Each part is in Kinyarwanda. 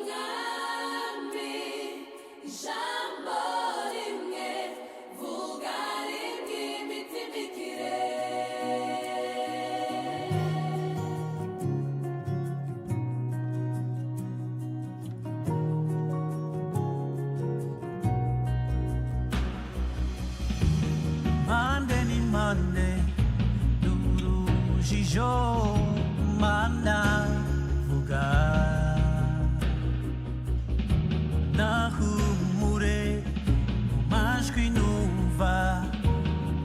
Mwami, ijambo rimwe, vuga rimwe imitima ikire. Impande n'impande n'urujijo, Mana vuga, nahumure mu majwi numva,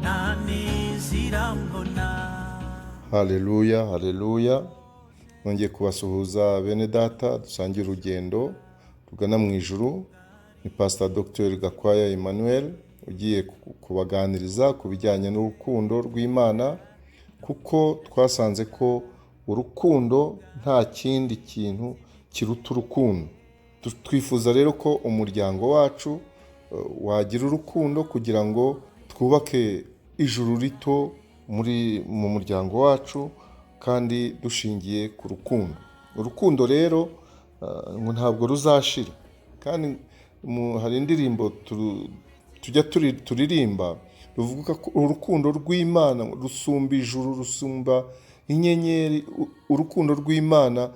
nta n'inzira mbona. Haleluya, haleluya! Nongeye kubasuhuza bene data dusangiye urugendo rugana mu ijuru. Ni Pastor Dr Gakwaya Emmanuel ugiye kubaganiriza ku bijyanye n'urukundo rw'Imana, kuko twasanze ko urukundo nta kindi kintu kiruta urukundo. Twifuza rero ko umuryango wacu wagira urukundo kugira ngo twubake ijuru rito mu muryango wacu, kandi dushingiye ku rukundo. Urukundo rero ngo ntabwo ruzashira, kandi hari indirimbo tujya turirimba ruvuga ko urukundo rw'Imana rusumba ijuru, rusumba inyenyeri. Urukundo rw'Imana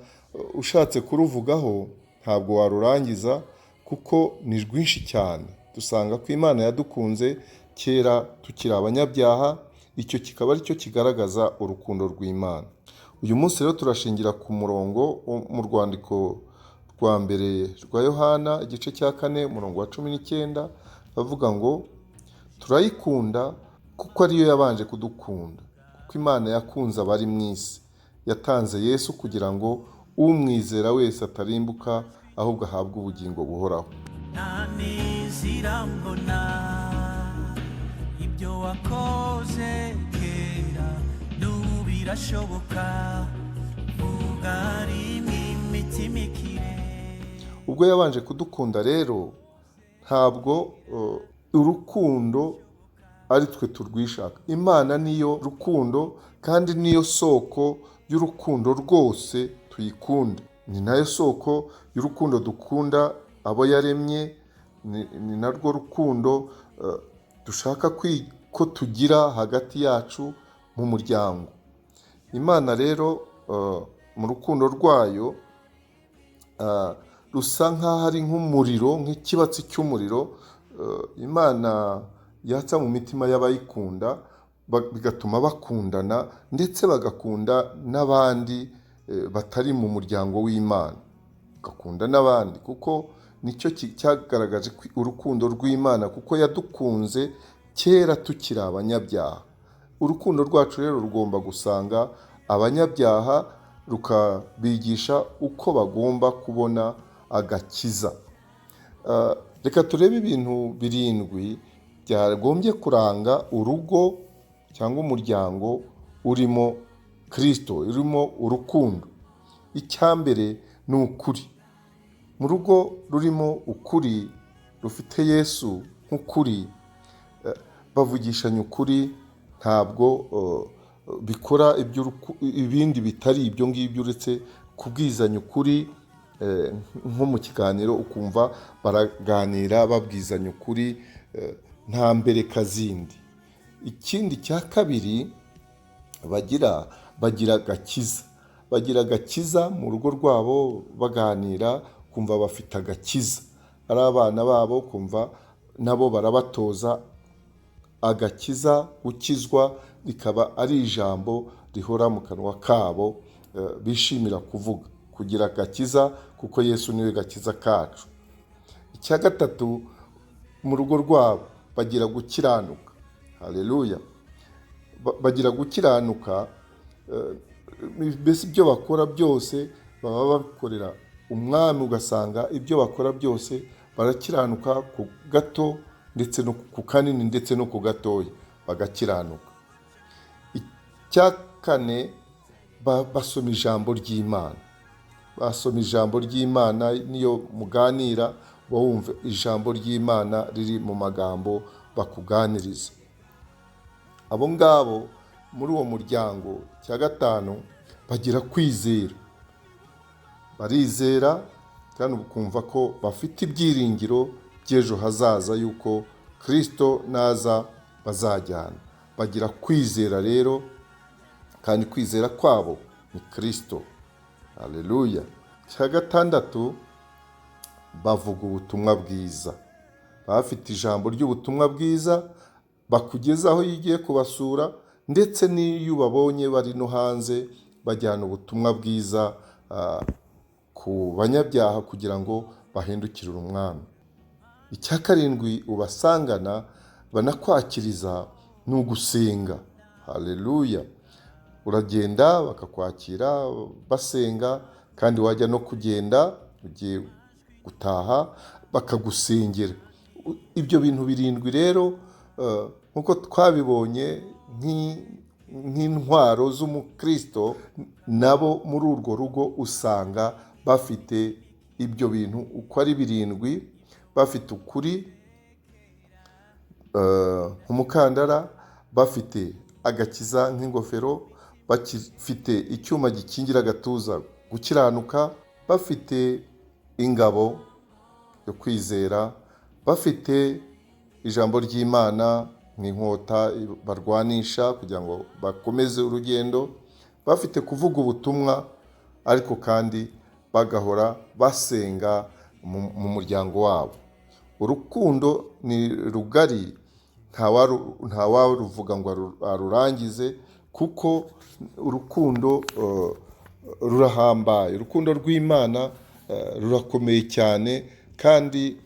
ushatse kuruvugaho ntabwo warurangiza kuko ni rwinshi cyane. Dusanga ko Imana yadukunze kera tukiri abanyabyaha, icyo kikaba aricyo kigaragaza urukundo rw'Imana. Uyu munsi rero turashingira ku murongo wo mu rwandiko rwa mbere rwa Yohana, igice cya 4, umurongo wa 19, bavuga ngo turayikunda kuko ariyo yabanje kudukunda, kuko Imana yakunze abari mu isi, yatanze Yesu kugira ngo umwizera wese atarimbuka ahubwo ahabwe ubugingo buhoraho. Nta n'inzira mbona, ibyo wakoze kera n'ubu birashoboka, vuga rimwe imitima ikire. Ubwo yabanje kudukunda rero, ntabwo urukundo ari twe turwishaka. Imana niyo rukundo kandi niyo soko y'urukundo rwose tuyikunda. Ni nayo soko y'urukundo dukunda abo yaremye, ni narwo rukundo dushaka ko tugira hagati yacu mu muryango. Imana rero mu rukundo rwayo rusa nk'aho ari nk'umuriro, nk'ikibatsi cy'umuriro, Imana yatsa mu mitima y'abayikunda, bigatuma bakundana ndetse bagakunda n'abandi batari mu muryango w'Imana, bagakunda n'abandi, kuko nicyo cyagaragaje urukundo rw'Imana, kuko yadukunze kera tukiri abanyabyaha. Urukundo rwacu rero rugomba gusanga abanyabyaha, rukabigisha uko bagomba kubona agakiza. Reka turebe ibintu 7 byagombye kuranga urugo cyangwa umuryango urimo Kristo, urimo urukundo. Icya mbere ni ukuri. Mu rugo rurimo ukuri, rufite Yesu nk'ukuri, bavugishanya ukuri, ntabwo bikora ibindi bitari ibyo ngibyo uretse kubwizanya ukuri. Nko mu kiganiro ukumva baraganira babwizanya ukuri, nta mbere kazindi. Ikindi cya kabiri bagira agakiza. Bagira agakiza mu rugo rwabo, baganira kumva bafite agakiza. Ari abana babo kumva nabo barabatoza agakiza, gukizwa rikaba ari ijambo rihora mu kanwa kabo, bishimira kuvuga kugira agakiza, kuko Yesu niwe gakiza kacu. Icya gatatu, mu rugo rwabo bagira gukiranuka. Haleluya. Bagira gukiranuka, mbese ibyo bakora byose baba babikorera umwami, ugasanga ibyo bakora byose barakiranuka ku gato ndetse no ku kanini ndetse no ku gatoya bagakiranuka. Icya kane, basoma ijambo ry'Imana. Basoma ijambo ry'Imana, niyo muganira wumva ijambo ry'Imana riri mu magambo bakuganiriza. Abo ngabo muri uwo muryango. Cya gatanu, bagira kwizera, barizera. Kandi ukumva ko bafite ibyiringiro by'ejo hazaza yuko Kirisito naza bazajyana. Bagira kwizera rero, kandi kwizera kwabo ni Kirisito. Haleluya. Icya gatandatu, bavuga ubutumwa bwiza. Bafite ijambo ry'ubutumwa bwiza bakugezaho iyo ugiye kubasura, ndetse n'iyo ubabonye bari no hanze bajyana ubutumwa bwiza ku banyabyaha kugira ngo bahindukirire umwami. Icya karindwi ubasangana banakwakiriza ni ugusenga. Haleluya. Uragenda bakakwakira basenga, kandi wajya no kugenda ugiye gutaha bakagusengera. Ibyo bintu birindwi rero, nk'uko twabibonye nk'intwaro z'umukristo, nabo muri urwo rugo usanga bafite ibyo bintu uko ari birindwi. Bafite ukuri nk'umukandara, bafite agakiza nk'ingofero, bafite icyuma gikingira agatuza gukiranuka, bafite ingabo yo kwizera, bafite ijambo ry'Imana nk'inkota barwanisha kugira ngo bakomeze urugendo, bafite kuvuga ubutumwa, ariko kandi bagahora basenga mu muryango wabo. Urukundo ni rugari, ntawaruvuga ngo arurangize, kuko urukundo rurahambaye. Urukundo rw'Imana rurakomeye cyane, kandi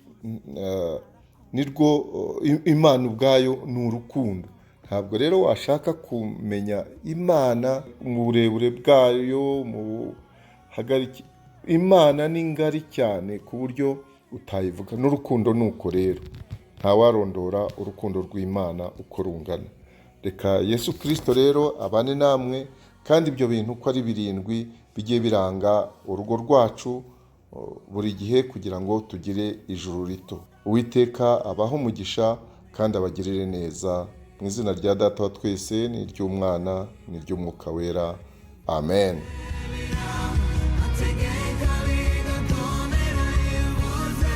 nirwo Imana ubwayo ni urukundo. Ntabwo rero washaka kumenya Imana mu burebure bwayo, mu buhagarike. Imana ni ngari cyane ku buryo utayivuga. N'urukundo ni uko rero, ntawarondora urukundo rw'Imana uko rungana. Reka Yesu Kirisito rero abane namwe, kandi ibyo bintu uko ari birindwi bijye biranga urugo rwacu buri gihe, kugira ngo tugire ijuru rito. Uwiteka abahe umugisha kandi abagirire neza, mu izina rya Data wa twese n'iry'Umwana n'iry'Umwuka Wera. Amen. Wategeka bigakomera iyo uvuze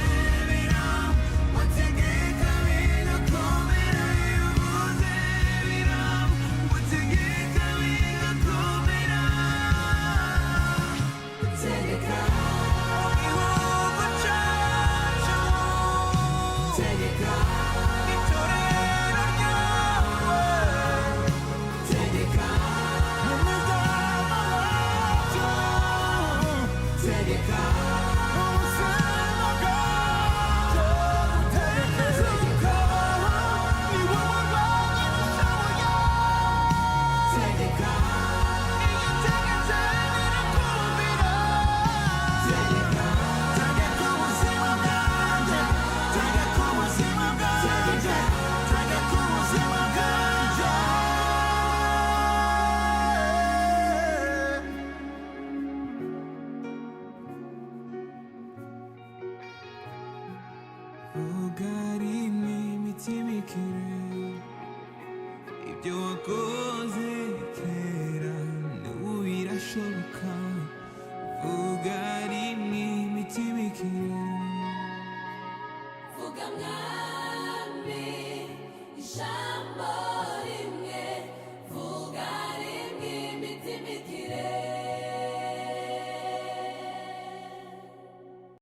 biraba, wategeka bigakomera iyo uvuze biraba, wategeka bigakomera. Tegeka Igihugu cyacu, tegeka itorero ryawe, tegeka umudamu wacu, tegeka ubuzima bwacu. Tegeka, ni wowe wenyine ushoboye. Tegeka Iyo utegetse birakumvira. Tegeka Tegeka ubuzima bwanjye, tegeka ubuzima bwanjye, tegeka ubuzima bwanjye. Vuga rimwe imitima ikire, ibyo wakoze kera n'ubu birashoboka. Vuga rimwe.